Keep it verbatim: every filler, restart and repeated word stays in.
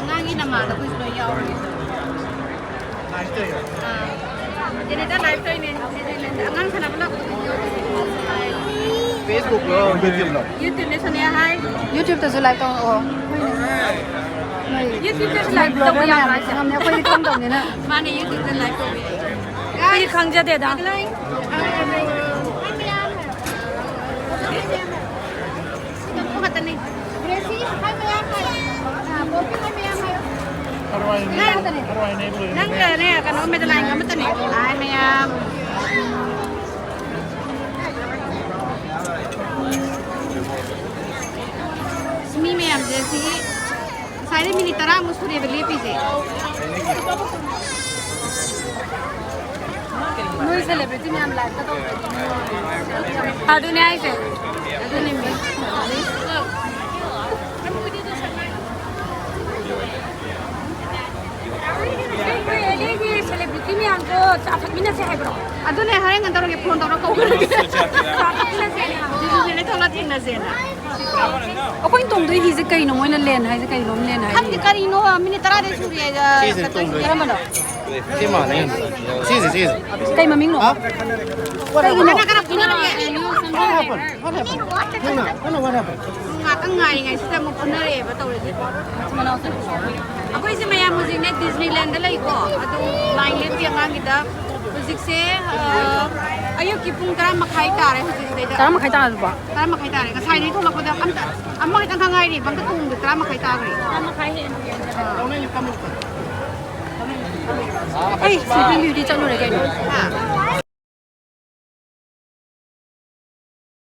ꯑꯉꯥꯡꯒꯤ ꯅꯃꯥꯟꯅꯕꯈꯣꯏꯁꯨ ꯂꯣꯏ ꯌꯥꯎꯔꯤ꯫ ꯑꯥ꯫ ꯖꯦꯅꯦꯇꯥ ꯂꯥꯏꯐ ꯇꯧꯔꯤꯅꯦ꯫ ꯑꯉꯥꯡ ꯁꯥꯟꯅꯕ ꯂꯥꯛꯄꯗꯣ꯫ Facebook ꯂꯣ, YouTube ꯂꯣ? YouTube ꯅꯦ ꯁꯣꯅꯤꯌꯥ ꯍꯥꯏ꯫ YouTube ꯇꯁꯨ ꯂꯥꯏꯚ ꯇꯧꯔꯛꯑꯣ꯫ YouTube ꯇꯁꯨ ꯂꯥꯏꯚ ꯇꯧꯕ ꯌꯥꯕ꯭ꯔꯥ ꯍꯥꯏꯁꯦ? ꯃꯌꯥꯝꯁꯦ ꯑꯩꯈꯣꯏꯗꯤ ꯈꯪꯗꯕꯅꯤꯅ꯫ ꯃꯥꯅꯦ, YouTube ꯇ ꯂꯥꯏꯚ ꯇꯧꯕ ꯌꯥꯏ꯫ ꯑꯩꯈꯣꯏꯗꯤ ꯈꯪꯖꯗꯦꯗ꯫ ꯈꯛꯇꯅꯤ꯫ ꯒ꯭ꯔꯦꯁꯤ, ꯍꯥꯏ ꯃꯌꯥꯝ ꯍꯥꯏ꯫ ꯑꯥ, ꯄꯣꯄꯤ, ꯍꯥꯏ ꯃꯌꯥꯝ ꯍꯥꯏ꯫ ꯅꯪ, ꯅꯪꯒꯅꯦ, ꯀꯩꯅꯣ, ꯃꯦꯗꯂꯥꯏꯟ ꯑꯃꯠꯇꯅꯦ꯫ ꯍꯥꯏ ꯃꯌꯥꯝ꯫ ꯃꯤ ꯃꯌꯥꯝꯁꯦ ꯁꯤꯒꯤ ꯉꯁꯥꯏꯗꯩ ꯃꯤꯅꯤꯠ ꯇꯔꯥꯃꯨꯛ ꯁꯨꯔꯦꯕ ꯂꯦꯞꯄꯤꯁꯦ꯫ ꯅꯣꯏ ꯁꯦꯂꯦꯕ꯭ꯔꯤꯇꯤ ꯃꯌꯥꯝ ꯂꯥꯏꯐꯇ ꯇꯧꯗ꯭ꯔꯗꯤ ꯅꯣꯏ ꯑꯗꯨꯅꯦ ꯍꯥꯏꯁꯦ꯫ ꯑꯗꯨꯅꯦ ꯃꯤ꯫ ꯑꯩꯈꯣꯏ ꯑꯦꯂꯤꯒꯤ ꯁꯦꯂꯦꯕ꯭ꯔꯤꯇꯤ ꯃꯌꯥꯝꯗꯣ ꯆꯥ ꯊꯛꯃꯤꯟꯅꯁꯦ ꯍꯥꯏꯕ꯭ꯔꯣ? ꯑꯗꯨꯅꯦ ꯍꯣꯔꯦꯟ ꯀꯩꯅꯣ ꯇꯧꯔꯒꯦ, ꯐꯣꯟ ꯇꯧꯔꯒ ꯀꯧꯈ꯭ꯔꯒꯦ꯫ ꯆꯥ ꯊꯛꯃꯤꯟꯅꯁꯦ ꯍꯥꯏꯕ꯫ ꯖꯤꯖꯨꯁꯦ ꯊꯣꯛꯂꯛꯑ ꯊꯦꯡꯅꯁꯦꯅ꯫ ꯑꯩꯈꯣꯏꯅ ꯇꯣꯡꯗꯣꯏ ꯍꯤꯁꯦ ꯀꯩꯅꯣ? ꯃꯣꯏꯅ ꯂꯦꯟ ꯍꯥꯏꯁꯦ ꯀꯩꯅꯣ? ꯂꯦꯟ ꯍꯥꯏꯁꯦ ꯈꯪꯗꯦ ꯀꯔꯤꯅꯣ, ꯃꯤꯅꯤꯠ ꯇꯔꯥꯗꯩ ꯁꯨꯔꯦ꯫ ꯁꯤꯁꯦ ꯇꯣꯡꯗꯣꯏꯅꯦ꯫ ꯀꯔꯝꯕꯅꯣ? ꯁꯤ ꯃꯥꯟꯅꯩ꯫ ꯁꯤꯁꯦ, ꯁꯤꯁꯦ꯫ ꯀꯩ ꯃꯃꯤꯡꯅꯣ? What happened? ꯀꯅꯥ ꯀꯅꯥ ꯐꯨꯅꯔꯒꯦ? What happened? What happened? No, no, what happened? ꯉꯥꯛꯇꯪ ꯉꯥꯏꯔꯤꯉꯩꯁꯤꯗ ꯑꯃꯨꯛ ꯐꯨꯅꯔꯛꯑꯦꯕ ꯇꯧꯔꯤꯁꯦ꯫ ꯑꯩꯈꯣꯏꯁꯦ ꯃꯌꯥꯝ ꯍꯧꯖꯤꯛꯅꯦ ꯗꯤꯖꯅꯤꯂꯦꯟꯗ ꯂꯩꯀꯣ, ꯑꯗꯨ ꯂꯥꯏꯟ ꯂꯦꯞꯄꯤ ꯑꯉꯥꯡꯒꯤꯗ ꯍꯧꯖꯤꯛꯁꯦ, ꯑ, ꯑꯌꯨꯛꯀꯤ ꯄꯨꯡ ꯇꯔꯥ ꯃꯈꯥꯏ ꯇꯥꯔꯦ ꯍꯧꯖꯤꯛ ꯁꯤꯗꯩꯗ꯫ ꯇꯔꯥ ꯃꯈꯥꯏ ꯇꯥꯔꯕꯣ? ꯇꯔꯥ ꯃꯈꯥꯏ ꯇꯥꯔꯦ꯫ ꯉꯁꯥꯏꯗꯒꯤ ꯊꯣꯛꯂꯛꯄꯗ ꯑꯝꯇ, ꯑꯃꯈꯛꯇꯪ ꯈꯛ ꯉꯥꯏꯔꯤ, ꯑꯝꯇ ꯇꯣꯡꯗꯦ꯫ ꯇꯔꯥ ꯃꯈꯥꯏ ꯇꯥꯈ꯭ꯔꯦ꯫ ꯑꯩ ꯁ꯭ꯂꯤꯄꯤꯡ ꯕ꯭ꯌꯨꯇꯤ ꯆꯠꯂꯨꯔꯦ ꯀꯩꯅꯣ꯫ ꯍꯥ?